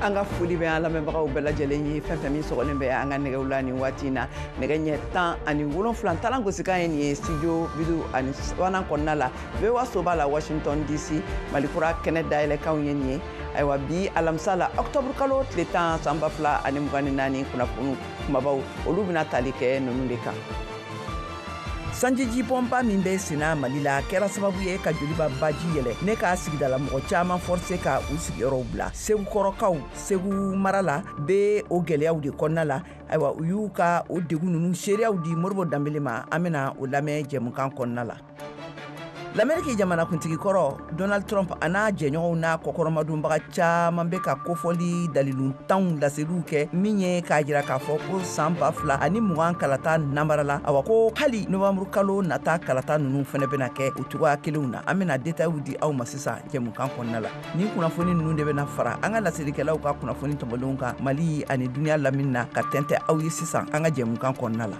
An ka foli bɛ an lamɛnbagaw bɛɛ lajɛlen ye, fɛn fɛn min sɔgɔlen bɛ an ka nɛgɛw la nin waati in na. Nɛgɛ ɲɛ 17 talan gosikan ye nin ye studio 53nan kɔnɔna la, VOA soba la, Washington DC. Malikura kɛnɛ dayɛlɛkanw ye nin ye. Ayiwa, bi alamisa la, octobre kalo tile 10, san 2024, kunnafoniw kumabaw, olu bɛna tali kɛ ninnu de kan. Sanjijibɔnba min bɛ senna Mali la kɛra sababu ye ka Joliba baji yɛlɛ ne ka sigidala mɔgɔ caman forcé ka u sigiyɔrɔw bila. Segukɔrɔkaw, Segu mara la, bɛ o gɛlɛyaw de kɔnɔna la. Ayiwa, u y'u ka o degun ninnu seereyaw di Moribo Danbele ma. An bɛna o lamɛn jɛmukan kɔnɔna la. Lameriki jamanakuntigi kɔrɔ Donald Trump a n'a jɛɲɔgɔnw n'a kɔkɔrɔmadonbaga caman bɛ ka kofɔli daliluntanw laseliw kɛ, min ye k'a jira k'a fɔ ko san 2020 kalata namarala. Awa, ko hali novanburu kalo nata kalata ninnu fana bɛna kɛ o cogoya kelenw na. An bɛna détailw di aw ma sisan jɛmukan kɔnɔna la. Nin kunnafoni ninnu de bɛna fara an ka laselikɛlaw ka kunnafoni tɔmɔlenw kan Mali ani duniya lamini na, ka tɛntɛ aw ye sisan an ka jɛmukan kɔnɔna la.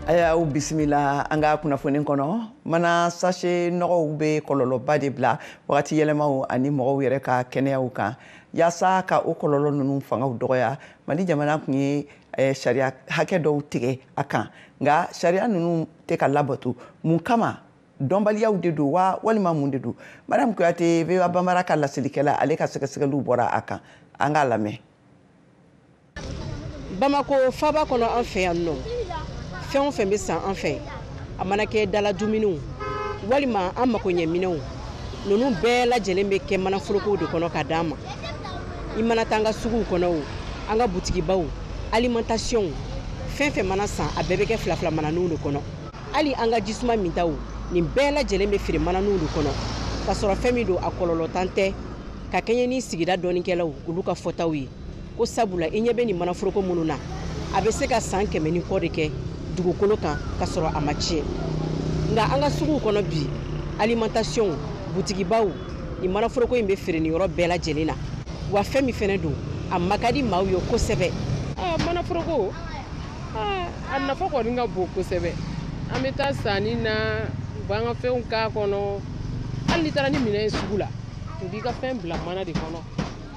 A y'aw bisimila an ka kunnafoni kɔnɔ. Mana sachet nɔgɔw bɛ kɔlɔlɔba de bila wagati yɛlɛmaw ani mɔgɔw yɛrɛ ka kɛnɛyaw kan. Yaasa ka o kɔlɔlɔ ninnu fangaw dɔgɔya, Mali jamana tun ye sariya hakɛ dɔw tigɛ a kan, nka sariya ninnu tɛ ka labato. Mun kama? Dɔnbaliyaw de don wa, walima mun de don? Mariam Kuyate, VOA Bambara ka laselikɛla, ale ka sɛgɛsɛgɛliw bɔra a kan. An k'a lamɛn. Bamako faba kɔnɔ, an fɛ yan nɔ, fɛn o fɛn bɛ san an fɛ, a mana kɛ dala dumuniw walima an makoɲɛminɛnw, ninnu bɛɛ lajɛlen bɛ kɛ manaforokow de kɔnɔ ka d'an ma. I mana taa an ka suguw kɔnɔ o, an ka butigibaw, alimentation, fɛn fɛn mana san, a bɛɛ bɛ kɛ fila fila mananiw de kɔnɔ. Hali an ka jisuma mintaw, nin bɛɛ lajɛlen bɛ feere mananiw de kɔnɔ, k'a sɔrɔ fɛn min don, a kɔlɔlɔtan tɛ. Ka kɛɲɛ ni sigida dɔnnikɛlaw olu ka fɔtaw ye, ko sabula i ɲɛ bɛ nin manaforoko minnu na, a bɛ se ka san 100 ni kɔ de kɛ dugukolo kan ka sɔrɔ a ma tiɲɛ. Nka an ka suguw kɔnɔ bi, alimentation, butigibaw, nin manaforoko in bɛ feere nin yɔrɔ bɛɛ lajɛlen na. Wa fɛn min fɛnɛ don, a ma ka di maaw ye kosɛbɛ. Manaforoko, a nafa kɔni ka bon kosɛbɛ. An bɛ taa sanni na, u b'an ka fɛnw k'a kɔnɔ. Hali n'i taara ni minɛn ye sugu la, u b'i ka fɛn bila mana de kɔnɔ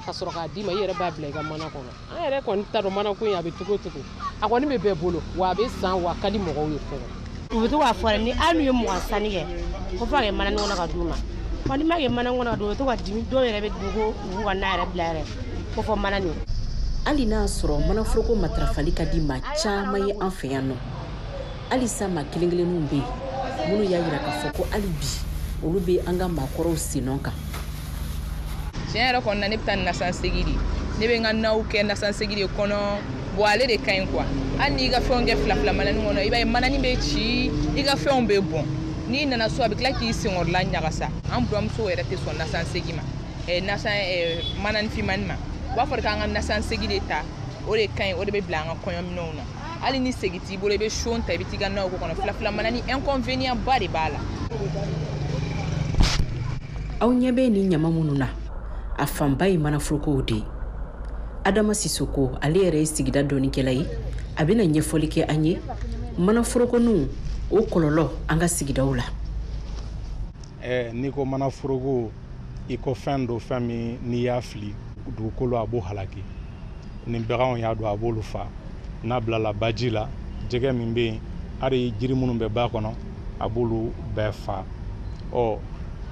ka sɔrɔ k'a d'i ma, i yɛrɛ b'a bila i ka mana kɔnɔ. An yɛrɛ kɔni t'a dɔn manako in a bɛ cogo o cogo, a kɔni bɛ bɛɛ bolo, wa a bɛ san, wa a ka di mɔgɔw ye fɛnɛ. U bɛ to k'a fɔ ni hali n'u ye 20 sanni kɛ, ko f'a kɛ mana kɔnɔ ka d'u ma. Wa n'i ma kɛ mana kɔnɔ ka d'u ma, u bɛ to ka dimi. Dɔw yɛrɛ bɛ dimi ko u b'u ka na yɛrɛ bila yɛrɛ ko fɔ mana nin. Hali n'a sɔrɔ manaforoko matarafali ka di maa caman ye an fɛ yan nɔ, halisa maa kelen kelenninw bɛ yen minnu y'a yira k'a fɔ ko hali bi olu bɛ an ka maakɔrɔw sennɔ kan. Tiɲɛ yɛrɛ kɔni na, ne bɛ taa nasansegi de, ne bɛ n ka naw kɛ nasansegi de kɔnɔ. Bon, ale de ka ɲi quoi. Hali n'i ka fɛnw kɛ fila fila manani kɔnɔ, i b'a ye manani bɛ ci, i ka fɛnw bɛ bɔn. N'i nana so, a bɛ tila k'i senkɔrɔla ɲagasa. An buramusow yɛrɛ tɛ sɔn nasansegi ma, nasan manani finmani ma. U b'a fɔ k'an ka nasansegi de ta, o de ka ɲi, o de bɛ bila an ka kɔɲɔminɛnw na. Hali ni segi t'i bolo, i bɛ son ta, i bɛ t'i ka naw k'o kɔnɔ. Fila fila manani, inconvénient ba de b'a la. Aw ɲɛ bɛ nin ɲama minnu na, a fanba ye manaforokow de ye. Adama Sisoko, ale yɛrɛ ye sigida dɔnnikɛla ye, a bɛna ɲɛfɔli kɛ an ye manaforokoninw o kɔlɔlɔ an ka sigidaw la. N'i ko manaforoko, i ko fɛn do, fɛn min n'i y'a fili dugukolo, a b'o halaki. Ni baganw y'a don, a b'olu fa. N'a bilala baji la, jɛgɛ min bɛ yen, hali jiri minnu bɛ ba kɔnɔ, a b'olu bɛɛ fa. Ɔ,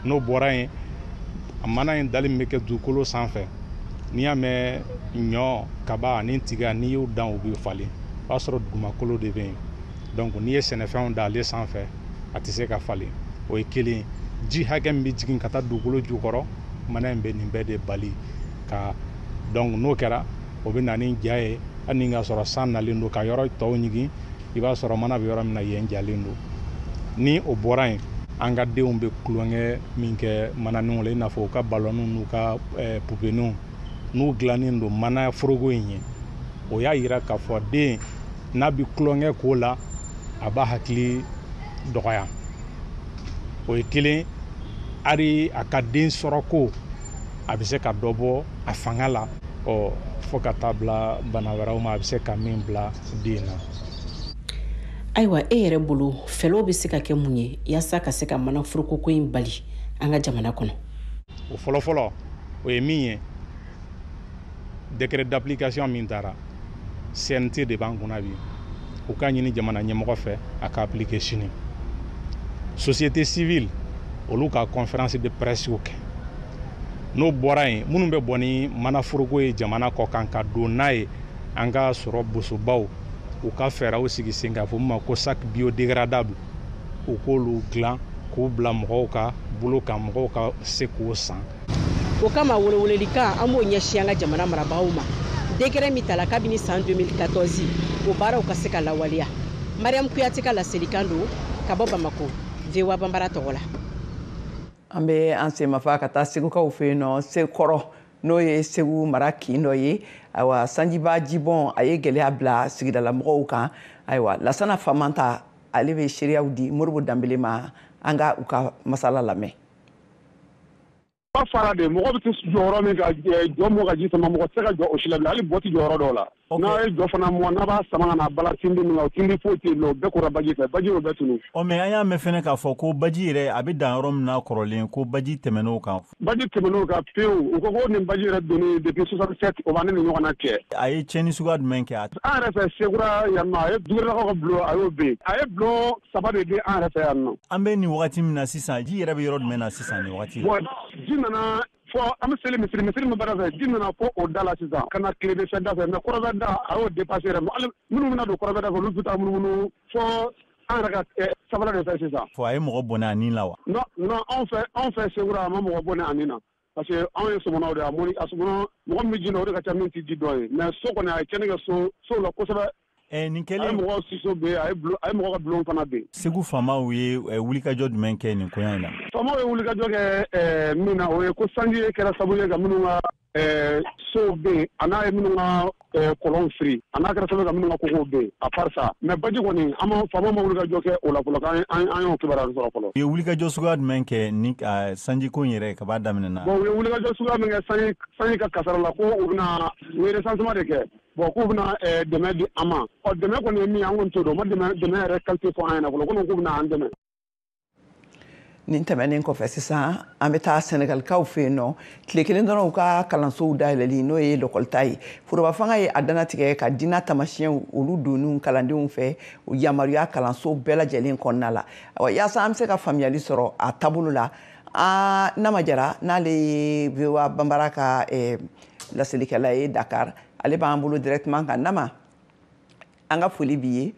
n'o bɔra yen, a mana in dali min bɛ kɛ dugukolo sanfɛ, n'i y'a mɛn ɲɔ, kaba ani tiga, n'i y'u dan, u bɛ falen, o b'a sɔrɔ dugumakolo de bɛ yen. Donc n'i ye sɛnɛfɛnw da ale sanfɛ, a tɛ se ka falen. O ye kelen ye. Ji hakɛ min bɛ jigin ka taa dugukolo jukɔrɔ, mana in bɛ nin bɛɛ de bali ka. Donc n'o kɛra, o bɛ na ni ja ye. Hali ni k'a sɔrɔ san nalen don ka yɔrɔ tɔw ɲigin, i b'a sɔrɔ mana bɛ yɔrɔ min na, yen jalen don. Ni o bɔra yen, an ka denw bɛ tulonkɛ min kɛ mananiw la, i n'a fɔ u ka balɔnw n'u ka pupeniw, n'u dilannen don mana foroko in ye, o y'a yira k'a fɔ den n'a bɛ tulonkɛ k'o la, a b'a hakili dɔgɔya. O ye kelen. Hali a ka den sɔrɔ ko, a bɛ se ka dɔ bɔ a fanga la, ɔ, fo ka taa bila bana wɛrɛw ma, a bɛ se ka min bila den na. Ayiwa, e yɛrɛ bolo, fɛlɛw bɛ se ka kɛ mun ye yaasa ka se ka manaforoko ko in bali an ka jamana kɔnɔ? O fɔlɔfɔlɔ, o ye min ye, décret d'application min taara, CNT de b'an kunna bi. U k'a ɲini jamana ɲɛmɔgɔ fɛ a ka appliquer sini. Société civile, olu ka conférence de presse kɛ. N'o bɔra yen, minnu bɛ bɔ ni manaforoko ye jamana kɔ kan ka don n'a ye an ka sɔrɔ bosobaw, u ka fɛɛrɛw sigi sen kan, fɔ min ma ko sac biodégradable, u k'olu dilan k'u bila mɔgɔw ka bolo kan, mɔgɔw ka se k'o san. O kama, welewelelikan an b'o ɲɛsin an ka jamana marabagaw ma, décret min tala kabini san 2014, o baaraw ka se ka lawaleya. Mariam Kuyate ka laselikan don ka bɔ Bamako, VOA Banbara tɔgɔ la. An bɛ an senmafa ka taa Segukaw fɛ yen nɔ, Sekɔrɔ, n'o ye Segu mara kin dɔ ye. Ayiwa, sanjiba jibɔn a ye gɛlɛya bila sigidalamɔgɔw kan. Ayiwa, Lasana Famanta, ale bɛ seereyaw di Moribo Danbele ma. An ka u ka masala lamɛn. Ba fara de, mɔgɔ bɛ jɔ yɔrɔ min ka jɔ, mɔgɔ ka ji sama, mɔgɔ tɛ se ka jɔ o si la bilen. Hali bɔ tɛ jɔ yɔrɔ dɔw la. N'a ye jɔ fana mɔ, n'a b'a sama ka na bala tindi min kan, o tindi foyi tɛ yen bilen, o bɛɛ kora baji fɛ, baji y'o bɛɛ tunu. Ɔ, mais an y'a mɛn fɛnɛ k'a fɔ ko baji yɛrɛ a bɛ dan yɔrɔ min na kɔrɔlen, ko baji tɛmɛn'o kan. Baji tɛmɛn'o kan pewu. U ko ko nin baji yɛrɛ donni depuis 67, o b'an ni ɲɔgɔn na cɛ. A ye tiɲɛni suguya jumɛn kɛ? An yɛrɛ fɛ Sekura yan nɔ, a ye Dugulakaw ka bulon, a y'o ben. A ye bulon saba de di an yɛrɛ fɛ yan nɔ. An bɛ nin wagati min na sisan, ji yɛrɛ bɛ yɔrɔ jumɛn na sisan nin wagati la? Ji nana fɔ an bɛ seli misiri min baara fɛ, ji nana fɔ o da la sisan ka na tile bɛ fɛ da fɛ, mais kɔrɔfɛ da, a y'o dépassé yɛrɛ. Hali minnu bɛna don kɔrɔfɛ da fɛ, olu bɛ taa munumunu fɔ an yɛrɛ ka sanfɛla de fɛ sisan. Fɔ a ye mɔgɔ bɔnɛ a nin la wa? Non, non, anw fɛ Sekura, a ma mɔgɔ bɔnɛ a nin na, parce que anw ye sɔmɔnɔw de ye. A mɔni a sɔmɔnɔ, mɔgɔ min bɛ ji la, o de ka ca min tɛ ji dɔn ye. Mais so kɔni, a ye tiɲɛni kɛ so la kosɛbɛ. Nin kɛlen, a ye mɔgɔw siso ben, a ye mɔgɔ ka bulon fana ben. Segu faamaw ye wulikajɔ jumɛn kɛ nin koɲa in na? Faamaw ye wulikajɔ kɛ min na, o ye ko sanji kɛra sababu ye ka minnu ka sow ben, a n'a ye minnu ka kɔlɔnw firi, a n'a kɛra sababu ye ka minnu ka kogow ben. À part ça, mais baji kɔni, an ma, faamaw ma wulikajɔ kɛ o la fɔlɔ, k'an an y'o kibaruya sɔrɔ fɔlɔ. U ye wulikajɔ suguya jumɛn kɛ ni sanjiko in yɛrɛ ka b'a daminɛ na? Bon, u ye wulikajɔ suguya min kɛ sanji ka kasara la, ko u bɛna, u ye recensement de kɛ. Bon, k'u bɛna dɛmɛ di an ma. Ɔ, dɛmɛ kɔni ye min ye, an kɔni t'o dɔn. U ma dɛmɛ yɛrɛ qualité fɔ an ɲɛna fɔlɔ, ko k'u bɛna an dɛmɛ. Nin tɛmɛnen kɔfɛ sisan, an bɛ taa Sɛnɛgalikaw fɛ yen nɔ. Tile kelen dɔrɔn u ka kalansow dayɛlɛli, n'o ye lɔkɔlita ye, foroba fanga ye a dannatigɛ ka diinɛ tamasiyɛnw olu donni kalandenw fɛ, o yamaruya kalanso bɛɛ lajɛlen kɔnɔna la. Awa, yaasa an bɛ se ka faamuyali sɔrɔ a taabolo la, Nama Jara, n'ale ye VOA Banbara ka laselikɛla ye Dakar, ale b'an bolo directement kan. Nama, an ka foli b'i ye.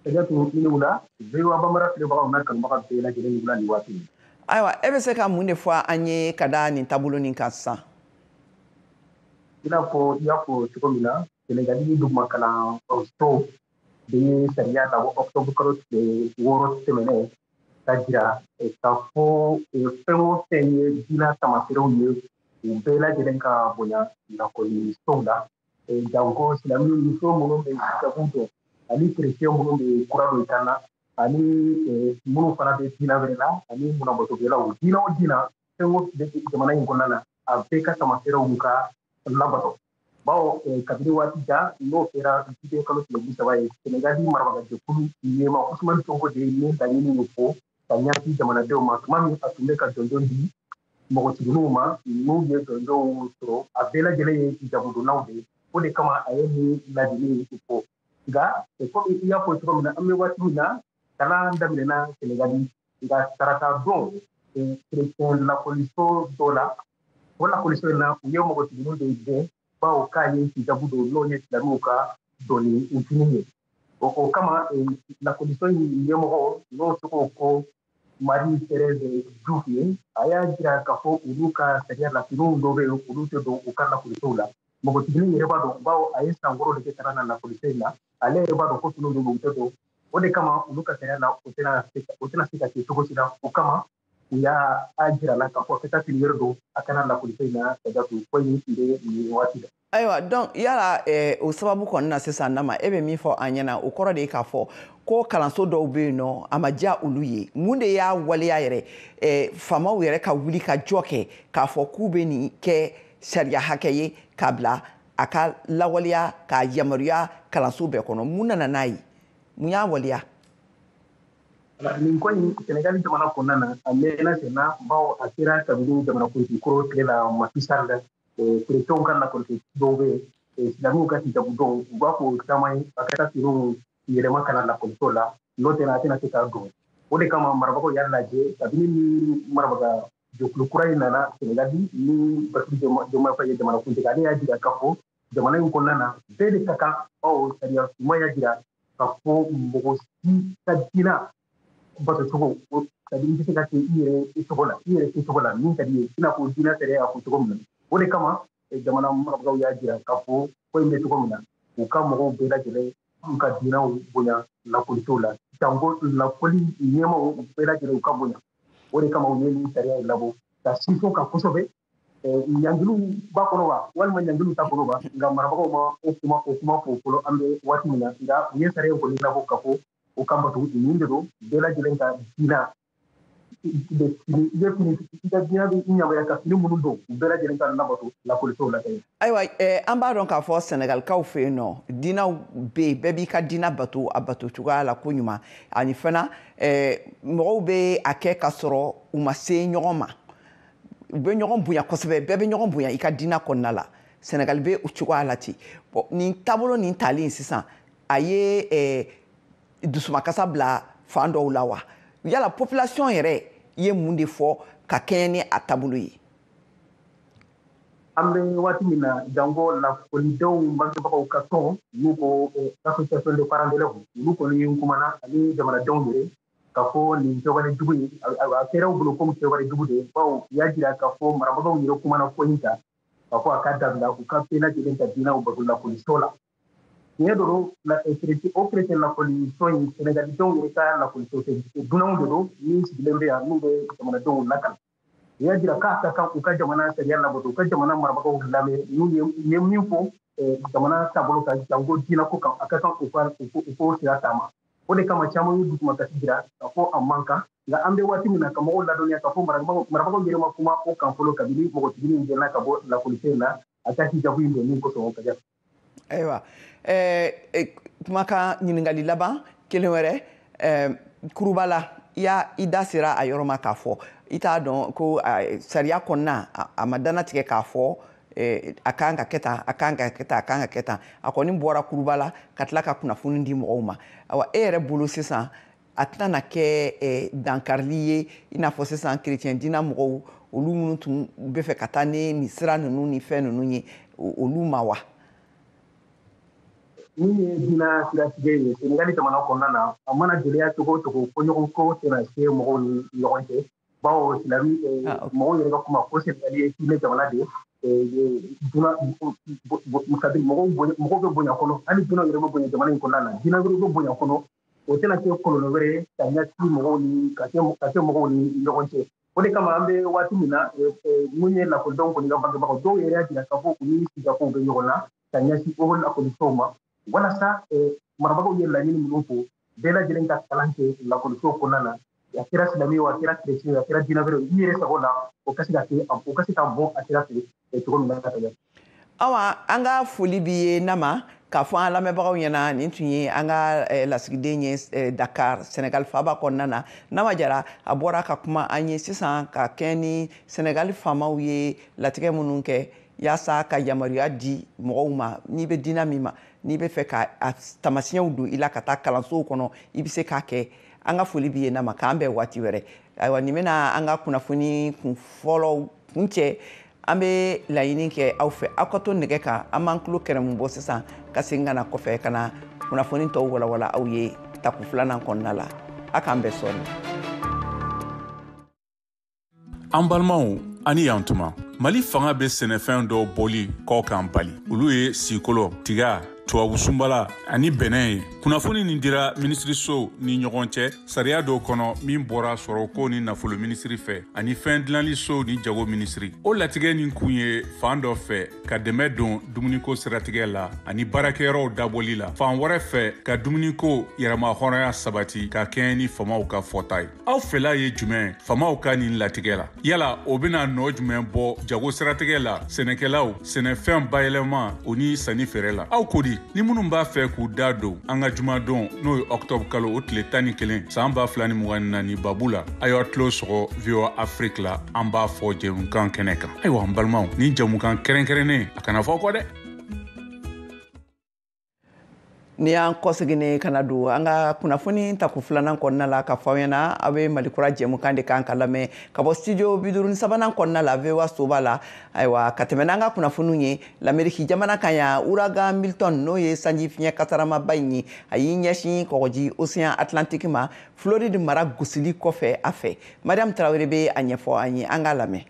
Kajatu, i ni wula. VOA Bambara filɛbagaw n'a kanubaga bɛɛ lajɛlen, ni wula nin waati. Ayiwa, e bɛ se ka mun de fɔ an ye ka da nin taabolo nin kan sisan? I n'a fɔ i y'a fɔ cogo min na, Senegali duguma kalanso de ye sariya labɔ octobre kalo tile 6 tɛmɛnen ka jira ka fɔ fɛn o fɛn ye diinɛ tamaserew ye, u bɛɛ lajɛlen ka bonya lakɔlisow la, janko silamɛ muso minnu bɛ hijabu dɔn, ani kerecɛn minnu bɛ kura don i kan na, ani minnu fana bɛ diinɛ wɛrɛ la, ani munnabatokɛlaw. Diinɛ o diinɛ, fɛn o jamana in kɔnɔna na, a bɛɛ ka tamaserew ka labato, bawo kabini waati jan, n'o kɛra juillet kalo tile 30 ye, Senegali marabagajɛkulu ɲɛma Usumani Sonko de ye nin laɲini in fɔ ka ɲɛsin jamanadenw ma, tuma min a tun bɛ ka jɔnjɔn di npogotigininw ma n'u ye jɔnjɔnw sɔrɔ. A bɛɛ lajɛlen ye hijabudonnaw de ye. O de kama a ye nin laɲini in fɔ. Nka komi i y'a fɔ cogo min na, an bɛ waati min na, kalan daminɛna Senegali, nka tarata don, kerecɛn lakɔliso dɔ la, o lakɔliso in na, u ye npogotigininw de gɛn, bawo k'a ye hijabu don, n'o ye silamɛw ka doni fini ye. O kama, lakɔliso in ɲɛmɔgɔ, n'o tɔgɔ ko Marie Thérèse Diouf ye, a y'a jira k'a fɔ olu ka sariya la, finiw dɔw bɛ yen, olu tɛ don u ka lakɔlisow la. Npogotiginin yɛrɛ b'a dɔn, bawo a ye san 6 de kɛ kalan na lakɔliso in na, ale yɛrɛ b'a dɔn ko finiw dɔw bɛ yen, u tɛ don. O de kama, olu ka sariya la, o tɛna se ka kɛ cogo si la. O kama, u y'a jira la k'a fɔ ka taa fini wɛrɛ don a kana lakɔliso in na. Ka datugu ko in tun bɛ nin waati la. Ayiwa, donc yala o sababu kɔni na sisan, Nama, e bɛ min fɔ an ɲɛna, o kɔrɔ de ye k'a fɔ ko kalanso dɔw bɛ yen nɔ, a ma diya olu ye. Mun de y'a waleya yɛrɛ faamaw yɛrɛ ka wuli ka jɔ kɛ k'a fɔ k'u bɛ nin kɛ sariya hakɛ ye k'a bila a ka lawaleya, k'a yamaruya kalanso bɛɛ kɔnɔ? Mun nana n'a ye? Mun y'a waleya? Nin ko in Senegali jamana kɔnɔna na, a mɛnna sen na, bawo a kɛra kabini jamanakuntigi kɔrɔ tile la Macky Sall. Kerecɛnw ka lakɔliso dɔw bɛ yen, silamɛw ka hijabu dɔw, u b'a fɔ caman ye a ka taa finiw yɛlɛma ka na lakɔliso la, n'o tɛ a tɛna se k'a don. O de kama marabagaw y'a lajɛ kabini ni marabaga jɛkulu kura in nana Senegali, ni Bassirou Diomaye Faye ye jamanakuntigi, ale y'a jira k'a fɔ jamana in kɔnɔna na bɛɛ de ka kan, bawo sariya suma y'a jira k'a fɔ mɔgɔ si ka diinɛ bato cogo, c'est-à-dire i bɛ se ka kɛ i yɛrɛ cogo la, i yɛrɛ kɛcogo la min ka di ye, i n'a fɔ diinɛ sariya y'a fɔ cogo min na. O de kama jamana marabagaw y'a jira k'a fɔ ko in bɛ cogo min na, u ka mɔgɔw bɛɛ lajɛlen u ka diinɛw bonya lakɔlisow la, janko lakɔli ɲɛmaaw bɛɛ lajɛlen u ka bonya. O de kama u ye nin sariya in labɔ ka sinsin kan kosɛbɛ. Ɲangiliw b'a kɔnɔ wa, walima ɲangiliw t'a kɔnɔ wa, nka marabagaw ma o kuma fɔ fɔlɔ an bɛ waati min na. Nka u ye sariya in kɔni labɔ ka fɔ o ka bato nin de don, bɛɛ lajɛlen ka diinɛ i ka diinɛ bɛ i yamaruya ka fini minnu don, u bɛɛ lajɛlen ka labato lakɔlisow la. Ayiwa, an b'a dɔn k'a fɔ Sɛnɛgalikaw fɛ yen nɔ, diinɛw bɛ yen, bɛɛ b'i ka diinɛ bato a bato cogoya la ko ɲuman. Ani fana mɔgɔw bɛ a kɛ ka sɔrɔ u ma se ɲɔgɔn ma, u bɛ ɲɔgɔn bonya kosɛbɛ, bɛɛ bɛ ɲɔgɔn bonya i ka diinɛ kɔnɔna la. Sɛnɛgali bɛ o cogoya la ten. Bon, nin taabolo nin talen sisan, a ye dusumakasa bila fan dɔw la wa? Yala population yɛrɛ ye mun de fɔ ka kɛɲɛ ni a taabolo ye? An bɛ waati min na, janko lakɔlidenw bangebagaw ka tɔn, n'u ko association de parents d'élèves, olu kɔni kumana ani jamanadenw yɛrɛ k'a fɔ nin kɛwale jugu ye, a kɛra u bolo komi kɛwale jugu de ye, bawo u y'a jira k'a fɔ marabagaw yɛrɛ kumana ko in kan k'a fɔ a ka dabila, u ka bɛɛ lajɛlen ka diinɛw bato lakɔliso la. Tiɲɛ don, o kerecɛn lakɔliso in, Sɛnɛgalidenw yɛrɛ ka lakɔliso tɛ, dunanw de don min sigilen bɛ yan n'u bɛ jamanadenw lakana. U y'a jira k'a ka kan u ka jamana sariya labato, u ka jamana marabagaw lamɛn, n'u ye min fɔ jamana taabolo kan, janko diinɛko kan, a ka kan u k'o sira taama. O de kama caman ye dusumakasi jira k'a fɔ a man kan. Nka an bɛ waati min na, ka mɔgɔw ladɔnniya k'a fɔ marabagaw yɛrɛ ma kuma o kan fɔlɔ kabini npogotiginin in gɛnna ka bɔ lakɔliso in na a ka hijabu in don min kosɔn o ka ja. Ayiwa, kumakan ɲininkali laban kelen wɛrɛ, Kurubala, i da sera a yɔrɔ ma k'a fɔ i t'a dɔn ko sariya kɔnɔna a ma dannatigɛ k'a fɔ a kan ka kɛ tan, a kan ka kɛ tan, a kan ka kɛ tan. A kɔni bɔra Kurubala ka tila ka kunnafoni di mɔgɔw ma. Ayiwa, e yɛrɛ bolo sisan, a tɛna na kɛ dankarili ye i n'a fɔ sisan kerecɛn diinɛ mɔgɔw, olu minnu tun bɛ fɛ ka taa ni nin sira ninnu ni fɛn ninnu ye, olu ma wa? Min ye diinɛ siratigɛ ye Senegali jamana kɔnɔna na, a mana gɛlɛya cogo o cogo, ko ɲɔgɔn ko tɛna se mɔgɔw ni ɲɔgɔn cɛ, bawo silamɛ mɔgɔw yɛrɛ ka kuma ko Senegali ye diinɛ jamana de ye. Mɔgɔw bɛ bonya kɔnɔ, hali dunanw yɛrɛ bɛ bonya jamana in kɔnɔna na, diinɛ wɛrɛw bɛ bonya kɔnɔ. O tɛna kɛ kɔlɔlɔ wɛrɛ ye ka ɲɛsin mɔgɔw ni ka kɛ mɔgɔw ni ɲɔgɔn cɛ. O de kama an bɛ waati min na, mun ye lakɔlidenw kɔni ka bangebagaw dɔw yɛrɛ y'a jira k'a fɔ u ni sigidakow bɛ ɲɔgɔn na ka ɲɛsin o lakɔlisow ma, walasa marabagaw ye laɲini minnu fɔ, bɛɛ lajɛlen ka kalan kɛ lakɔliso kɔnɔna na, a kɛra silamɛ ye o, a kɛra kerecɛn ye, a kɛra diinɛ wɛrɛ ye, i yɛrɛ sago la, o ka se ka kɛ, o ka se ka bɔ a sira fɛ cogo min na ka tɛmɛ. Awa, an ka foli b'i ye Nama, k'a fɔ an lamɛnbagaw ɲɛna nin tun ye an ka lasigiden ye Dakar, Senegal faaba kɔnɔna na. Nama Jara, a bɔra ka kuma an ye sisan ka kɛɲɛ ni Senegal faamaw ye latigɛ minnu kɛ yaasa ka yamaruya di mɔgɔw ma, n'i bɛ diinɛ min ma, n'i bɛ fɛ ka taamasiyɛnw don i la ka taa kalansow kɔnɔ, i bɛ se k'a kɛ. An ka foli b'i ye Nama, k'an bɛn waati wɛrɛ. Ayiwa, nin bɛna an ka kunnafoni kun fɔlɔ kuncɛ. An bɛ laɲini kɛ aw fɛ, aw ka to nɛgɛ kan, an b'an tulo kɛrɛmu bɔ sisan ka segin ka na kɔfɛ ka na kunnafoni tɔw walawala aw ye tako filanan kɔnɔna la. A k'an bɛn sɔɔni. An balimaw, ani yan tuma Mali fanga bɛ sɛnɛfɛn dɔw bɔli kɔ kan bali, olu ye sikolo, tiga, tubabu sunbala ani bɛnɛ ye. Kunnafoni nin dira minisirisow ni ɲɔgɔn cɛ sariya dɔw kɔnɔ min bɔra sɔrɔko ni nafolo minisiri fɛ ani fɛn dilanlisow ni jago minisiri. O latigɛ nin kun ye fan dɔ fɛ ka dɛmɛ don dumuniko siratigɛ la ani baarakɛyɔrɔw dabɔli la, fan wɛrɛ fɛ ka dumuniko yɛrɛmahɔrɔnya sabati ka kɛɲɛ ni faamaw ka fɔta ye. Aw fɛla ye jumɛn faamaw ka nin latigɛ la? Yala o bɛna nɔ jumɛn bɔ jago siratigɛ la, sɛnɛkɛlaw, sɛnɛfɛn bayɛlɛma o ni sanni feere la? Aw ko di? Russie. Ni minnu b'a fɛ k'u da don an ka jumadon, n'o ye octobre kalo o tile 11 san 2024 babu la, a y'aw tulo sɔgɔ VOA Afrique la, an b'a fɔ jɛmukan kɛnɛ kan. Ayiwa an balimaw, ni jɛmukan kɛrɛnkɛrɛnnen a kana fɔ kɔ dɛ. Ni y'an kɔseginne ka na don an ka kunnafoni tako filanan kɔnɔna la, ka fɔ aw ɲɛna aw bɛ Malikura jɛmukan de kan ka lamɛn ka bɔ studio 53nan kɔnɔna la, VOA soba la. Ayiwa, ka tɛmɛ n'an ka kunnafoniw ye, Lameriki jamana kan yan, ouragan Milton, n'o ye sanji fiɲɛ kasaramaba in ye, a y'i ɲɛsin kɔgɔji Océan Atlantique ma, Floride mara gosili kɔfɛ a fɛ. Mariam Tarawele bɛ a ɲɛfɔ an ye, an k'a lamɛn.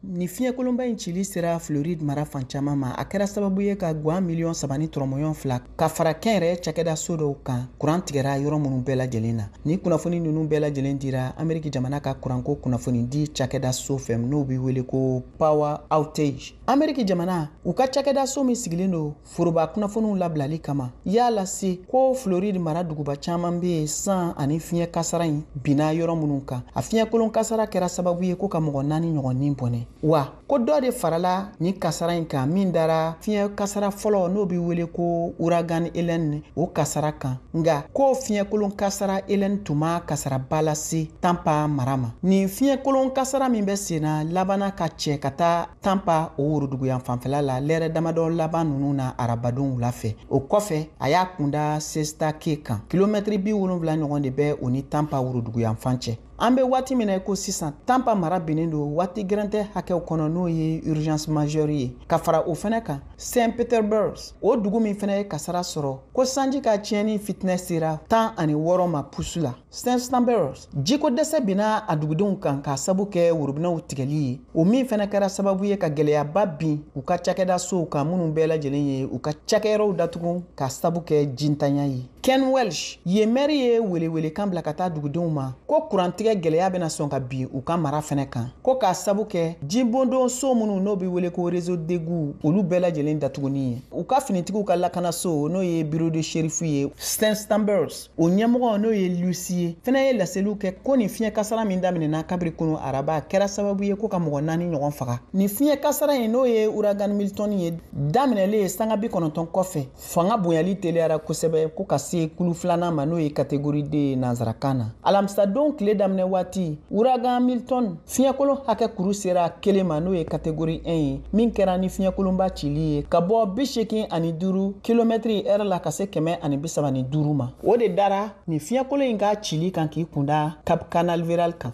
Ni fiɲɛkolonba in cili sera Floride mara fan caman ma, a kɛra sababu ye ka guwan 3.2 miliyɔn ka fara kɛnyɛrɛye cakɛda so dɔw kan, kuran tigɛra yɔrɔ minnu bɛɛ lajɛlen na. Ni kunnafoni ninnu bɛɛ lajɛlen dira Ameriki jamana ka kuranko kunnafoni di cakɛda so fɛ, n'o bɛ wele ko Power Outage. Ameriki jamana u ka cakɛda so min sigilen don foroba kunnafoniw labilali kama y'a lase ko Floride mara duguba caman bɛ yen, san ani fiɲɛ kasara in binna yɔrɔ minnu kan. A fiɲɛkolon kasara kɛra sababu ye ko ka mɔgɔ 4 ɲɔgɔn ni bɔnɛ, wa ko dɔ de farala ni kasara in kan min dara fiɲɛ kasara fɔlɔ, n'o bɛ wele ko ouragan Helene, o kasara kan. Nga ko fiɲɛkolon kasara Helene tun ma kasaraba lase Tampa mara ma. Nin fiɲɛkolon kasara min bɛ sen na labanna ka cɛ ka taa Tampa o woroduguyan fanfɛla la lɛrɛ damadɔ laban ninnu na arabadon wula fɛ. O kɔfɛ, a y'a kunda Siesta Key kan, kilomɛtiri 70 ɲɔgɔn de bɛ o ni Tampa woroduguyan fan cɛ. An bɛ waati min na ko sisan, Tampa mara binnen don waati gɛrɛntɛ hakɛw kɔnɔ, n'o ye urgence majeure ye. Ka fara o fɛnɛ kan, Saint Petersburg, o dugu min fɛnɛ ye kasara sɔrɔ, ko sanji ka tiɲɛni fitinɛ sera 16 ma pusu la. Saint Petersburg, jiko dɛsɛ binna a dugudenw kan k'a sabu kɛ worobinɛw tigɛli ye, o min fɛnɛ kɛra sababu ye ka gɛlɛyaba bin u ka cakɛda sow kan, minnu bɛɛ lajɛlen ye u ka cakɛyɔrɔw datugu k'a sabu kɛ jintanya ye. Ken Welsh yen mɛri ye welewelekan bila ka taa dugudenw ma ko kurantigɛ gɛlɛya bɛna sɔn ka bin u ka mara fɛnɛ kan, ko k'a sabu kɛ jibondon so minnu n'o bɛ wele ko réseau d'égout, olu bɛɛ lajɛlen datuguni ye. U ka finitigiw ka lakanaso, n'o ye bureau de shérif ye Saint Petersburg, o ɲɛmɔgɔ, n'o ye Lucy ye, fɛnɛ ye laseliw kɛ ko nin fiɲɛ kasara min daminɛna kabiri kunu araba kɛra sababu ye ko ka mɔgɔ 4 ɲɔgɔn faga. Nin fiɲɛ kasara in, n'o ye ouragan Milton ye, daminɛlen sanga 90 kɔfɛ, fanga bonyali teliyara kosɛbɛ ko ka se kulu filanan ma, n'o ye catégorie D ye nansarakan na. Alamisadon tile daminɛ waati, ouragan Milton fiɲɛkolon hakɛ kuru sera 1 ma, n'o ye catégorie 1 ye, min kɛra ni fiɲɛkolonba cili ye ka bɔ 85 kilomɛtiri ɛrɛ la ka se 135 ma. O de dara nin fiɲɛkolon in ka cili kan k'i kunda Cap Canaveral kan.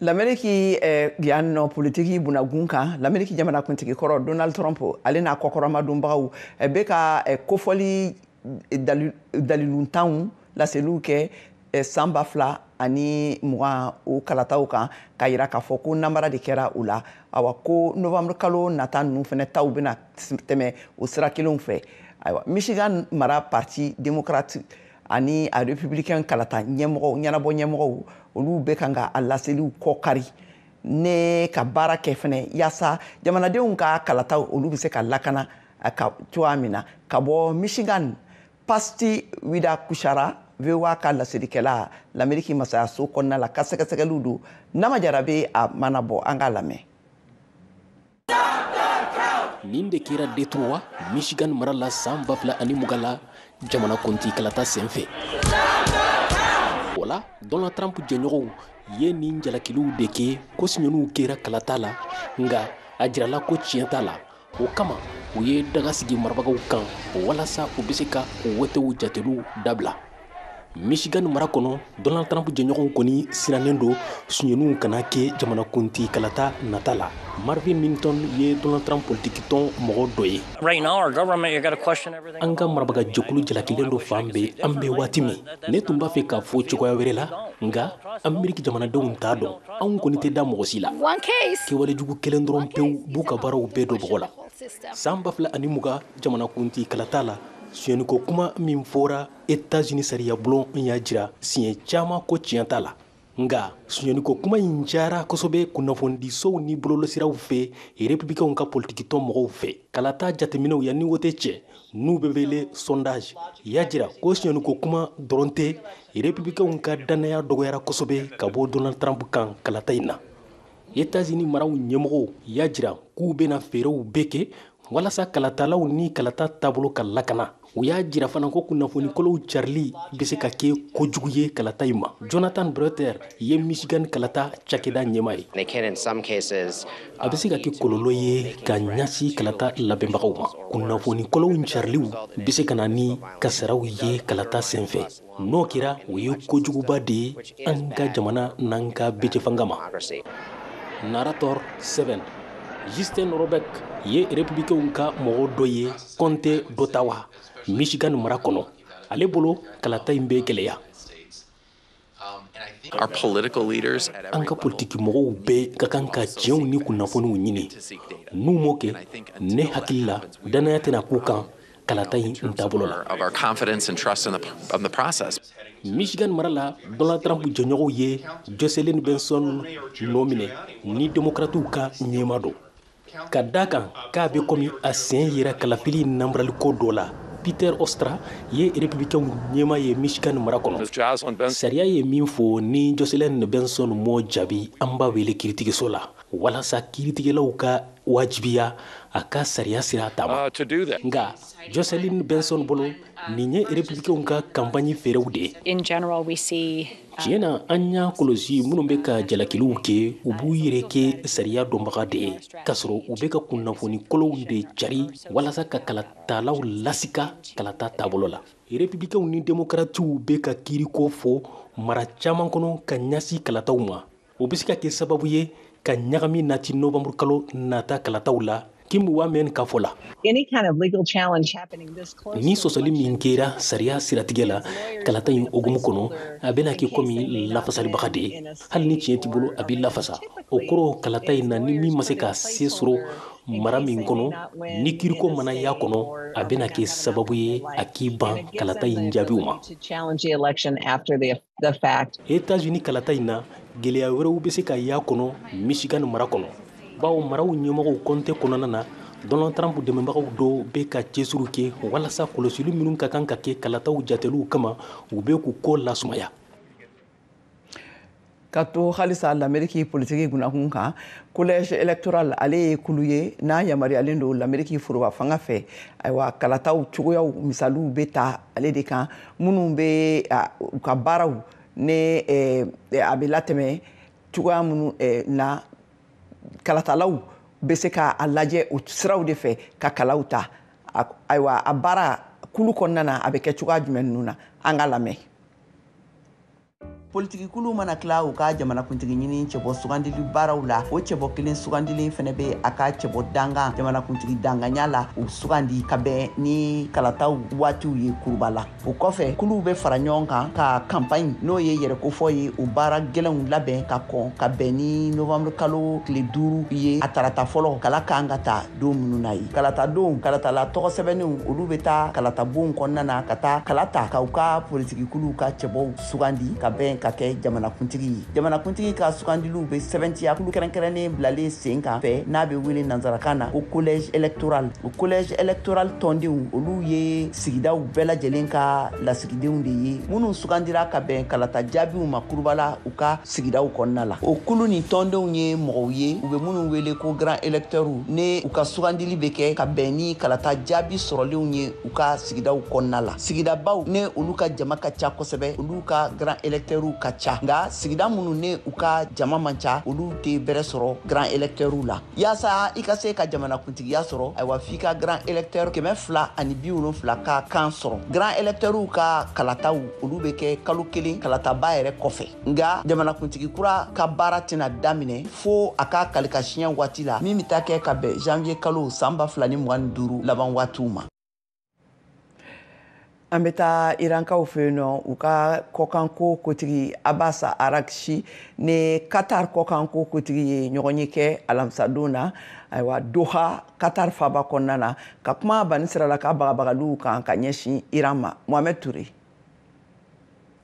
Lameriki yan nɔ, politiki bunagun kan, Lameriki jamanakuntigi kɔrɔ Donald Trump, ale n'a kɔkɔrɔmadonbagaw bɛ ka kofɔli daliluntanw laseliw kɛ san 2020 o kalataw kan, ka yira k'a fɔ ko namara de kɛra u la. Awa, ko novembre kalo nata ninnu fɛnɛ taw bɛna tɛmɛ o sira kelenw fɛ. Ayiwa, Michigan mara parti démocrate ani a républicain kalata ɲɛmɔgɔw, ɲɛnabɔ ɲɛmɔgɔw, olu bɛ kan ka a laseliw kɔ kari ne ka baara kɛ fɛnɛ yaasa jamanadenw ka kalataw, olu bɛ se ka lakana ka cogoya min na. Ka bɔ Michigan, Pasti Wida Kushara, VOA ka laselikɛla Lameriki masayaso kɔnɔna la, ka sɛgɛsɛgɛliw don. Nama Jara bɛ a mana bɔ, an k'a lamɛn. Nin de kɛra Detroit, Michigan mara la, san 2020 la, jamanakuntigi kalata senfɛ. O la, Donald Trump jɛɲɔgɔnw ye nin jalakiliw de kɛ ko sonyaniw kɛra kalata la, nka a jirala ko tiɲɛ t'a la. O kama, u ye daga sigi marabagaw kan walasa u bɛ se ka wotew jateliw dabila Michigan mara kɔnɔ. Donald Trump jɛɲɔgɔnw kɔni sirannen don sonyaniw kana kɛ jamanakuntigi kalata nata la. Marvin Minton ye Donald Trump politikitɔn mɔgɔ dɔ ye. An ka marabaga jɛkulu jalakilen don fan bɛɛ an bɛ waati min. Ne tun b'a fɛ k'a fɔ cogoya wɛrɛ la, nka Ameriki jamanadenw t'a dɔn. Anw kɔni tɛ da mɔgɔ si la. Kɛwalejugu kelen dɔrɔn pewu b'u ka baaraw bɛɛ don bɔgɔ la. San 2020 jamanakuntigi kalata la, sonyɛniko kuma min fɔra, Etats-Unis sariya bulon y'a jira siɲɛ caman ko tiɲɛ t'a la, nka sonyɛniko kuma in cayara kosɛbɛ kunnafonidisow ni bɔlɔlɔsiraw fɛ, républicainw ka politikitɔn mɔgɔw fɛ. Kalata jateminɛw yanni wote cɛ, n'u bɛ wele sondage, y'a jira ko sonyɛniko kuma dɔrɔn tɛ, républicainw ka dannaya dɔgɔyara kosɛbɛ ka bɔ Donald Trump kan kalata in na. États-Unis maraw ɲɛmɔgɔw y'a jira k'u bɛna fɛɛrɛw bɛɛ kɛ walasa kalatalaw ni kalata taabolo ka lakana. U y'a jira fana ko kunnafonikolow carili bɛ se ka kɛ kojugu ye kalata in ma. Jonathan Breter ye Michigan kalata cakɛda ɲɛmaa ye. A bɛ se ka kɛ kɔlɔlɔ ye ka ɲɛsin kalata labɛnbagaw ma. Kunnafonikolow cariliw bɛ se ka na ni kasaraw ye kalata senfɛ. N'o kɛra, o ye kojuguba de ye an ka jamana n'an ka bɛjɛfanga ma. Narrator 7. Justin Robeck ye Republicainw ka mɔgɔ dɔ ye comté d'Ottawa, Michigan mara kɔnɔ. Ale bolo, kalata in bɛ gɛlɛya. An ka politiki mɔgɔw bɛɛ ka kan ka tiɲɛw ni kunnafoniw ɲini. N'u m'o kɛ, ne hakili la, dannaya tɛna k'u kan kalata in taabolo la. Michigan mara la, Donald Trump jɔɲɔgɔnw ye Jocelyn Benson nɔ minɛ ni Demokratiw ka ɲɛma don. Ka da kan k'a bɛ komi a sen yera kalafili nanbaraliko dɔ la. Peter Ostra ye Republicainw ɲɛma ye Michigan mara kɔnɔ. Sariya ye min fɔ, ni Jocelyn Benson m'o jaabi, an b'a wele kiiritigɛso la walasa kiiritigɛlaw ka wajibiya a ka sariya sira taama. Nka Jocelyn Benson bolo, nin ye Republicainw ka campagne fɛɛrɛw de ye. Tiɲɛ na, an y'a kɔlɔsi, minnu bɛ ka jalakiliw kɛ, u b'u yɛrɛ kɛ sariya dɔnbaga de ye, k'a sɔrɔ u bɛ ka kunnafoni kolonw de cari walasa ka kalatalaw lasika kalata taabolo la. Republicainw ni Demokratiw bɛ ka kiiriko fɔ mara caman kɔnɔ ka ɲɛsin kalataw ma. O bɛ se ka kɛ sababu ye ka ɲagami nati novembre kalo nata kalataw la. Kim Wamen ka fɔ la, ni sɔsɔli min kɛra sariya siratigɛ la kalata in hokumu kɔnɔ, a bɛna kɛ komi lafasalibaga de ye. Hali ni tiɲɛ t'i bolo, a b'i lafasa. O kɔrɔ, kalata in na, ni min ma se ka se sɔrɔ mara min kɔnɔ, ni kiriko mana y'a kɔnɔ, a bɛna kɛ sababu ye a k'i ban kalata in jaabiw ma. États-Unis kalata in na, gɛlɛya wɛrɛw bɛ se ka y'a kɔnɔ Michigan mara kɔnɔ, bawo maraw ɲɛmɔgɔw comté kɔnɔna na, Donald Trump dɛmɛbagaw dɔw bɛ ka cɛsiriw kɛ walasa kɔlɔsili minnu ka kan ka kɛ kalataw jateliw kama, u bɛ k'u ko lasumaya. Ka to halisa Lameriki politiki gunakun kan, collège électoral, ale ye kulu ye n'a yamaruyalen don Lameriki foroba fanga fɛ. Ayiwa, kalataw cogoyaw misaliw bɛ ta ale de kan, minnu bɛ u ka baaraw ne a bɛ latɛmɛ cogoya minnu na, kalatalaw bɛ se k'a lajɛ o siraw de fɛ ka kalaw ta. Ayiwa, a baara kulu kɔnɔna na, a bɛ kɛ cogoya jumɛn ninnu na, an ka lamɛn. Politikikulu mana tila u ka jamanakuntigi ɲini cɛbɔ sugandili baaraw la, o cɛbɔ kelen sugandilen fɛnɛ bɛ a ka cɛbɔ dangan jamanakuntigi danganya la, o sugandi ka bɛn ni kalataw waatiw ye kuruba la. O kɔfɛ, kuluw bɛ fara ɲɔgɔn kan ka campagne, n'o ye yɛrɛkofɔ ye, o baara gɛlɛnw labɛn ka kɔn ka bɛn ni novembre kalo tile 5 ye, a tarata fɔlɔ kala kan ka ta don minnu na ye. Kalata don, kalatala tɔgɔ sɛbɛnnenw, olu bɛ taa kalatabonw kɔnɔna na ka taa kala ta ka u ka politikikuluw ka cɛbɔw sugandi ka bɛn ka kɛ jamanakuntigi ye. Jamanakuntigi ka sugandiliw bɛ sɛbɛntiya kulu kɛrɛnkɛrɛnnen bilalen sen kan fɛ, n'a bɛ wele nanzarakan na ko collège électoral. O collège électoral tɔndenw, olu ye sigidaw bɛɛ lajɛlen ka lasigidenw de ye, minnu sugandira ka bɛn kalata jaabiw ma kurubala u ka sigidaw kɔnɔna la. O kulu ni tɔndenw ye mɔgɔw ye u bɛ minnu wele ko grand électeur, ne u ka sugandili bɛ kɛ ka bɛn ni kalata jaabi sɔrɔlenw ye u ka sigidaw kɔnɔna la. Sigidabaw ne olu ka jama ka ca kosɛbɛ, olu ka grand électeur ka ca, nka sigida minnu ne u ka jama man ca, olu tɛ bɛrɛ sɔrɔ grand électeur la. Yaasa i ka se ka jamanakuntigiya sɔrɔ, ayiwa, f'i ka grand électeur 270 ka kan sɔrɔ. Grand électeur ka kalataw, olu bɛ kɛ kalo 1 kalataba yɛrɛ kɔfɛ, nka jamanakuntigi kura ka baara tɛna daminɛ fo a ka kalikasiɲɛ waati la, min bɛ taa kɛ ka bɛn janvier kalo san 2025 laban waatiw ma. An bɛ taa Irankaw fɛ yen nɔ, u ka kɔkanko kotigi Abbas Araghchi ni Qatar kɔkanko kotigi ye ɲɔgɔn ye kɛ alamisadon na, ayiwa, Doha, Qatar faba kɔnɔna na, ka kuma banisirala ka bagabagaliw kan ka ɲɛsin Iran ma. Mohamed Touré.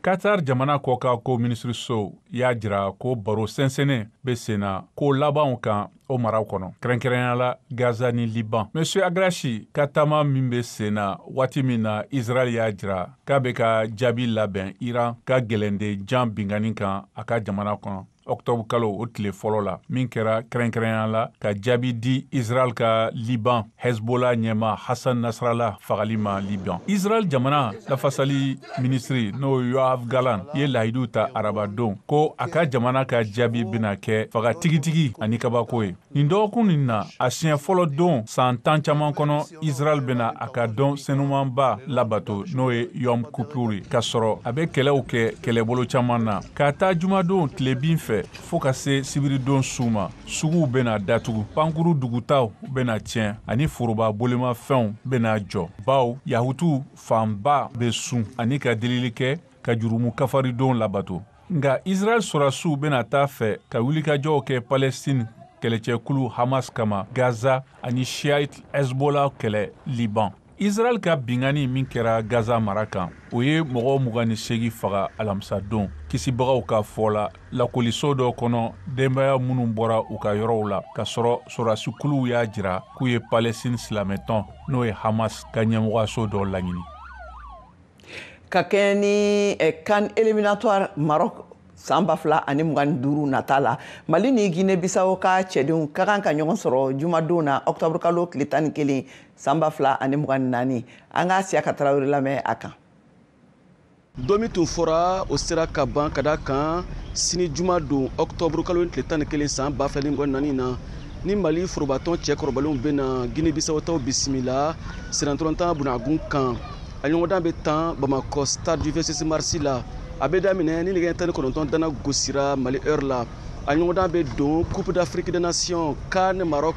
Qatar jamana kɔkan ko minisiriso y'a jira ko baro sɛnsɛnnen bɛ sen na ko labanw kan o maraw kɔnɔ, kɛrɛnkɛrɛnnenya la Gaza ni Liban. Monsieur Araghchi ka taama min bɛ sen na waati min na Israël y'a jira k'a bɛ ka jaabi labɛn Iran ka gɛlɛnden jan binkanni kan a ka jamana kɔnɔ. octobre kalo o tile fɔlɔ la, min kɛra kɛrɛnkɛrɛnya la ka jaabi di Israel ka Liban Hezbollah ɲɛma Hassan Nasrallah fagali ma Liban. Israel jamana lafasali minisiri, n'o Yoav Gallant, ye lahidu ta arabadon ko a ka jamana ka jaabi bɛna kɛ faga tigitigi ani kabako ye. Nin dɔgɔkun nin na, a siɲɛ fɔlɔ don san 10 caman kɔnɔ, Israel bɛna a ka don senumanba labato, n'o ye Yom Kippur ye, k'a sɔrɔ a bɛ kɛlɛw kɛ kɛlɛbolo caman na. K'a ta jumadon tilebin fɛ fo ka se sibiridon su ma, suguw bɛna datugu, pankuru dugutaw bɛna tiɲɛ ani foroba bolimafɛnw bɛna jɔ, bawo yahutu fanba bɛ sun ani ka delili kɛ ka jurumu kafaridon labato. Nka Israel sɔrɔdasiw bɛna taa fɛ ka wulikajɔw kɛ Palestine kɛlɛcɛkulu Hamas kama Gaza ani Shiite Hezbollah kɛlɛ Liban. Israel ka binkanni min kɛra Gaza mara kan, o ye mɔgɔ 28 faga alamisadon, kisibagaw ka fɔ la, lakɔliso dɔ kɔnɔ, denbaya minnu bɔra u ka yɔrɔw la, k'a sɔrɔ sɔrɔdasikuluw y'a jira k'u ye Palestine silamɛtɔn, n'o ye Hamas, ka ɲɛmɔgɔyaso dɔ laɲini. Ka kɛɲɛ ni CAN éliminatoire Maroc san 2025 nata la, Mali ni Guinée Bissau ka cɛdenw ka kan ka ɲɔgɔn sɔrɔ jumadon na, octobre kalo tile 11 san 2024. An ka Siyaka Tarawele lamɛn a kan. Don min tun fɔra, o sera ka ban, ka da kan sini juma don, octobre kalo tile 11 san 2024 na, ni Mali forobatɔn cɛkɔrɔbalenw bɛna Guinée Bissau taw bisimila sennantolatan bunagun kan. A ɲɔgɔndan bɛ tan Bamakɔ stade du 26 mars la. A bɛ daminɛ ni nɛgɛ 19 dana gosira Mali heure la. A ɲɔgɔndan bɛ don Coupe d'Afrique des Nations CAN Maroc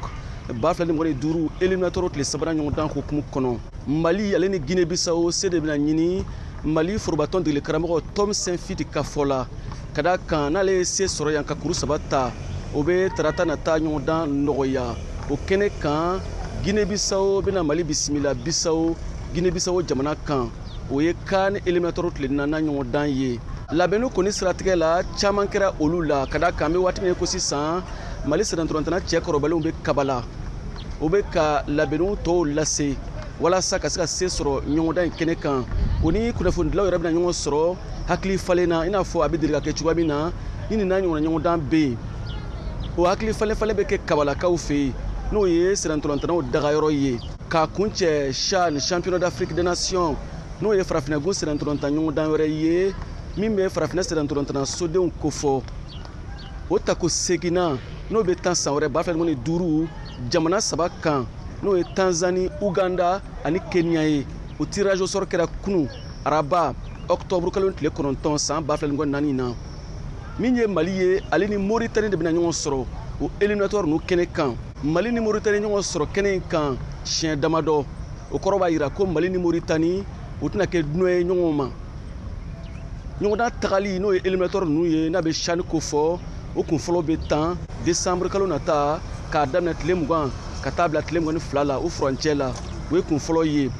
2025 éliminatoire tile sabanan ɲɔgɔndan hukumu kɔnɔ. Mali ale ni Guinée Bissau se de bɛna ɲini Mali forobatɔn degeli karamɔgɔ Tom Saintfiet ka fɔ la, ka da kan n'ale ye se sɔrɔ yan ka kuru 3 ta, o bɛ tarata nata ɲɔgɔndan nɔgɔya. O kɛnɛ kan, Guinée Bissau bɛna Mali bisimila Bissau, Guinée Bissau jamana kan. O ye CAN éliminatoire tile 4nan ɲɔgɔndan ye. Labɛnniw kɔni siratigɛ la, caman kɛra olu la, ka da kan an bɛ waati min ko sisan, Mali sennantolatan cɛkɔrɔbalenw bɛ Kabala, o bɛ ka labɛnniw tɔw lase walasa ka se ka se sɔrɔ ɲɔgɔndan in kɛnɛ kan. O ni kunnafonidilaw yɛrɛ bɛna ɲɔgɔn sɔrɔ hakili falen na, i n'a fɔ a bɛ deli ka kɛ cogoya min na ni nin n'a ɲɔgɔnna ɲɔgɔndan bɛ yen. O hakili falen falen bɛ kɛ Kabalakaw fɛ yen, n'o ye sennantolatannaw dagayɔrɔ ye. K'a kuncɛ CHAN, championnat d'Afrique des Nations, n'o ye farafinna sennantolatan ɲɔgɔndan wɛrɛ ye min bɛ farafinna sennantolatan sodenw kofɔ. O tako seginna, n'o bɛ tan san wɛrɛ 2025 jamana 3 kan, n'o ye Tanzanie, Uganda ani Kenya ye. O tirage au sort kɛra kunu araba, octobre kalo tile 9 san 2024 na. Min ye Mali ye, ale ni Mauritanie de bɛna ɲɔgɔn sɔrɔ o éliminatoire ninnu kɛnɛ kan. Mali ni Mauritanie ɲɔgɔn sɔrɔ kɛnɛ in kan siɲɛ damadɔ, o kɔrɔ b'a jira ko Mali ni Mauritanie u tɛna kɛ dunan ye ɲɔgɔn ma. Ɲɔgɔndan tagali, n'o ye éliminatoire ninnu ye, n'a bɛ CHAN kofɔ, o kun fɔlɔ bɛ tan décembre kalo nata, k'a daminɛ tile 20 ka taa bila tile 22 la, o furancɛ la, o ye kun fɔlɔ ye.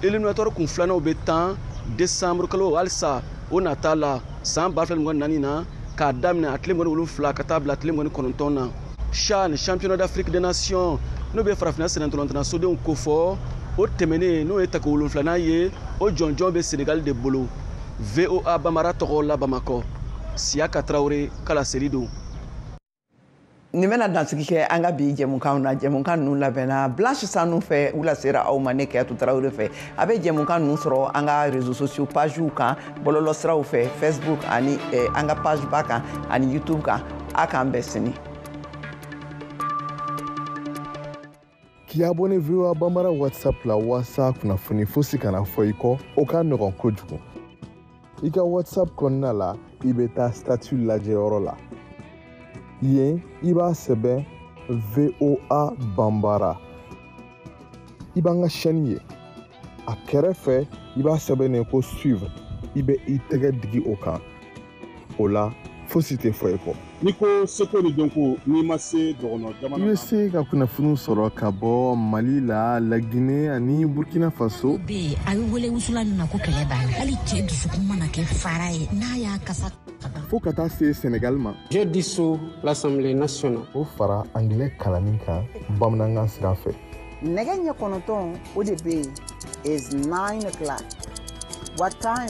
Éliminatoire kun filananw bɛ tan décembre kalo halisa o nata la san 2024 na, k'a daminɛ a tile 27 ka taa bila tile 29 na. CHAN, championnat d'Afrique des Nations, n'o bɛ farafinna sennantolatan sodenw kofɔ, o tɛmɛnen, n'o ye tako 7nan ye, o jɔnjɔn bɛ Sénégal de bolo. VOA Bamara tɔgɔ la Bamakɔ, Siyaka Tarawele kala seli don. Nin bɛna dansigi kɛ an ka bi jɛmukanw na. Jɛmukan ninnu labɛnna Blanche Sanu fɛ, u lasera aw ma ne Kayatu Tarawele fɛ. A bɛ jɛmukan ninnu sɔrɔ an ka réseaux sociaux pagew kan, bɔlɔlɔsiraw fɛ, Facebook ani an ka page ba kan ani YouTube kan. A k'an bɛn sini. K'i abonné VOA Bambara WhatsApp la walasa kunnafoni fosi kana fɔ i kɔ, o ka nɔgɔn kojugu. I ka WhatsApp kɔnɔna la, i bɛ taa statut lajɛyɔrɔ la. Yen, i b'a sɛbɛn VOA Bambara. I b'an ka chaîne ye. A kɛrɛfɛ, i b'a sɛbɛn ko suivre. I bɛ i tɛgɛ digi o kan. O la, fosi tɛ fɔ i kɔ. N'i ko seko ni dɔnko, n'i ma se dɔgɔnɔ jamana, i bɛ se ka kunnafoniw sɔrɔ ka bɔ Mali la, Laginɛ ani Burkina Faso. Bɛ a bɛ wele wusulan min ma ko kɛlɛ b'a la, hali cɛ dusukun mana kɛ fara ye n'a y'a kasa. Fo ka taa se Sénégal ma. Je dissous l'Assemblée nationale. O fara anglais kalanni kan bamanankan sira fɛ. Nɛgɛ ɲɛ 9 o de bɛ yen is 9 o'clock. What time?